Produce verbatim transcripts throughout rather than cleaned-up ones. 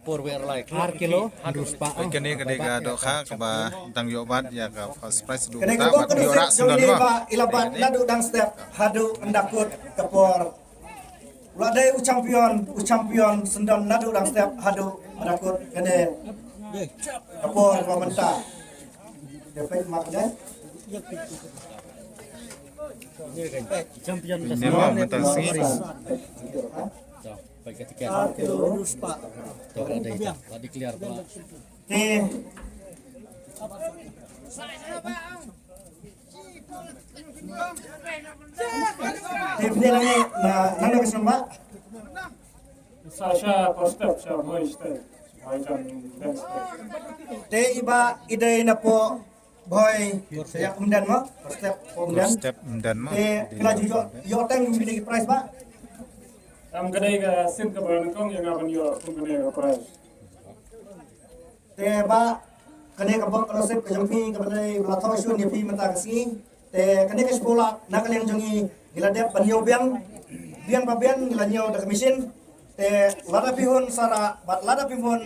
Por wer lai. Ar kilo, hynriew spah. Kane ka dei ka dohkha kaba dang ïoh bat ïa ka first prize. Kane ka bok ka dei ka sep jong ngi ba i la bat naduh dang step haduh ynda kut ka por. La dei u champion, u champion syndon naduh dang step haduh ynda kut kane ka por ba mynta. Depek mak deh. Champion. Ine ma mynta sngi. Peit ka tiket. Ar kilo, hynriew spah. To, la dei ta. La declare pula. Te. Te pynlong na nang ka sembah. Sa sha Bhoi Step, sha Bhoi Step. Bhoi Step. Te i bah i dei na poh Bhoi, ïa Umden mo, Step Umden. Step Umden mo. Te phi la ju ïoh, ïoh tang kum kine ki prize bah? Em, ka dei ka sien kaba nyngkong ïa nga ban ïoh kum kine ki prize. Te bah, kane ka bok ka nusip ka jong phi kaba dei ba la thoh shun ïa phi mynta ka sngi. Te kane ka shiphew lak na ka liang jong ngi, ngi la dep ban ñiew biang, biang ba biang ngi la ñiew da ka machine. Te lada phi hun sa rah bad lada phim hun,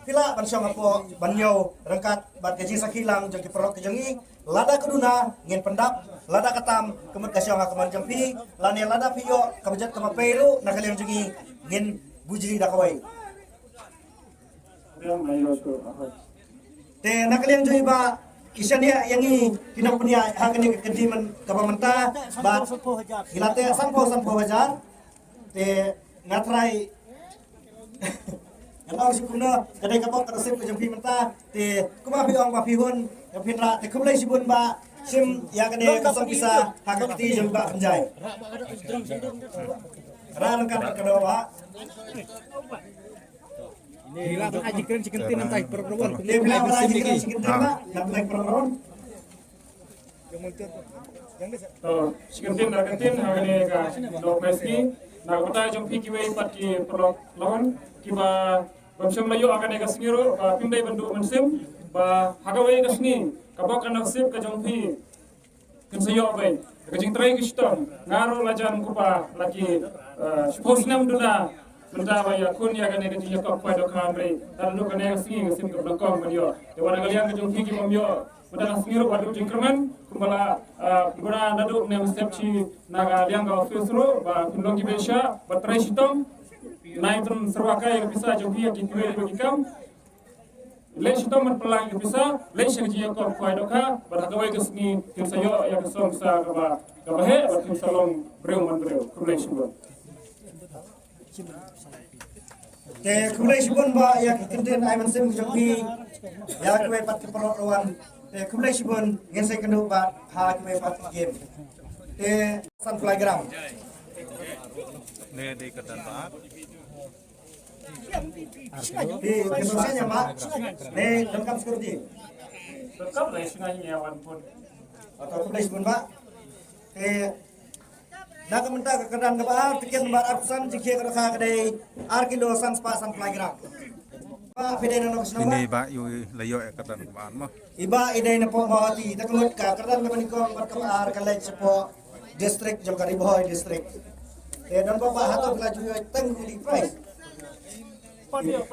phi lah ban shong hapoh ban ñiew ryngkat bad ka jingsakhi lang jong ki paralok ki jong ngi. Lada ka duna ngin pyndap, lada ka tam ka mut ka shong ha ka mon jong phi, lane lada phi ïoh ka bajot kaba pei ruh na ka liang jong ngi, ngin bujli da kawei. Te na ka liang jong i bah, i shaniah ïa ngi ki nongpynïaid ha kane ka kynti man kaba mynta bad i la teh sanphew sanphew hajar. Te nga trai nga ong shi kumno, ka dei ka bok ka nusip ka jong phi mynta. Te kumba phi ong ba phi hun, ka phin rah, te khublei shibun bah, shim ïa kane ka song pisa ha ka kti jong bah Pynjai. Rah ryngkat ka doh bah. Phi lah ban ai jingkren shi kyntien, nangta paralok ruh wan. Te phi lah ban ai jingkren shi kyntien bah, nangta paralok ruh wan. To, shi kyntien da kyntien ha kane ka doh pynskhem na ka bynta jong phi kiwei pat ki paralok lawon kiba bym shym la ïoh ha kane ka sngi ruh, ba phim dei ban duh mynsiem, ba ha kawei ka sngi ka bok ka nusip ka jong phi kin sa ïoh beit. Ka jingtrei ki shitom. Nga ruh la jan kumba la ki, eh, shiphew snem duna mynta ba ïakhun ïa kane ka jingïakop khwai dohkha, hynrei naduh kane ka sngi ka sien kaba nyngkong ban ïoh. Te wat na ka liang ka jong phi ki bym ïoh mynta ka sngi ruh, wat duh jingkyrmen kumba la, eh, kumba naduh ne mynstep shi na ka liang ka office ruh ba phin long kiba shah ba trei shitom. Nai tun syrwa kai ïa ka pisa jong phi ïa ki kiwei kiwei ki kam. Leit shitom ban pynlang ïa ka pisa, leit sha ka jingïakop khwai dohkha, bad ha kawei ka sngi kin sa ïoh ïa ka song pisa kaba, kaba heh, bad kin sa long briew man briew. Khublei shibun. Te khublei shibun bah ïa ka kyntien ai mynsiem jong phi ïa kiwei pat ki paralok ruh wan. Te khublei shibun, ngin sa ïakynduh bah ha kiwei pat ki game. Te san playground. Ne dei ka dan bah. Te, te sosai nya bah. Ne, donkam security. Donkam lai sinai nya wan pun. Ato khublei shibun bah. Te, na ka mynta ka kyrdan kaba ar, tiket number arphew san, jingkhia ka dohkha ka dei ar kilo san spah san phew gram. Bah, phi dei na nong shnong bah? Ine bah, ïoh, la ïoh ïa ka kyrdan kaba ar mo. I bah i dei na poh Mawhati, te ka mut ka kyrdan kaba nyngkong bad kaba ar ka leit shapoh district jong ka Ri Bhoi district. Te don bok bah, hato phi la ju ïoh tang kum kine ki prize? Pat ïoh,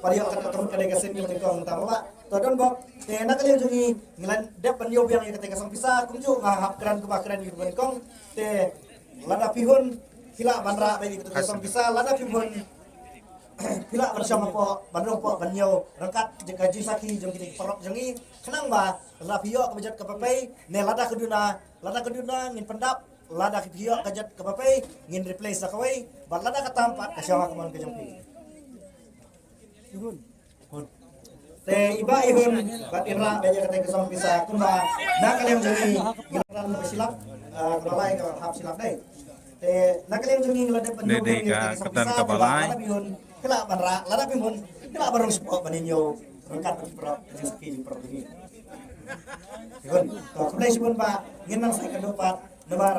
pat ïoh, ka, ka, ka dei ka sien kaba nyngkong mynta bah. To don bok, te na ka liang jong ngi ngi la dep ban ïoh biang ïa kata ka song pisa, kumjuh nga hap kren kaba kren ïa kaba nyngkong. Te lada phi hun, phi lah ban rah beit ïa kata ka song pisa, lada phim hun, phi lah ban shong hapoh, ban rung hapoh, ban ñiew ryngkat ka jingsakhi jong kine ki paralok jong ngi. Khnang ba lada phi ïoh ka bajot kaba pei, ne lada ka duna, lada ka duna ngin pyndap, lada phi ïoh ka jot kaba pei ngin replace da kawei, bad lada ka tam pat ka shong ha ka mon ka jong phi. Te i bah i hun bad in rah beit ïa kata ka song pisa kumba na ka liang jong ngi ngi la kren ba shi lak, eh, kaba lai ka hap shi lak dei. Te na ka liang jong ngi ngi la dep ban ïoh ïa kata ka song pisa kaba lai. Lada phi hun phi lah ban rah, lada phim hun phi lah ban rung shapoh ban ñiew ryngkat bad ki paralok, ki jingpyrkhat jong ngi. Phi hun, to khublei shibun bah, ngin nang sa ïakynduh pat namar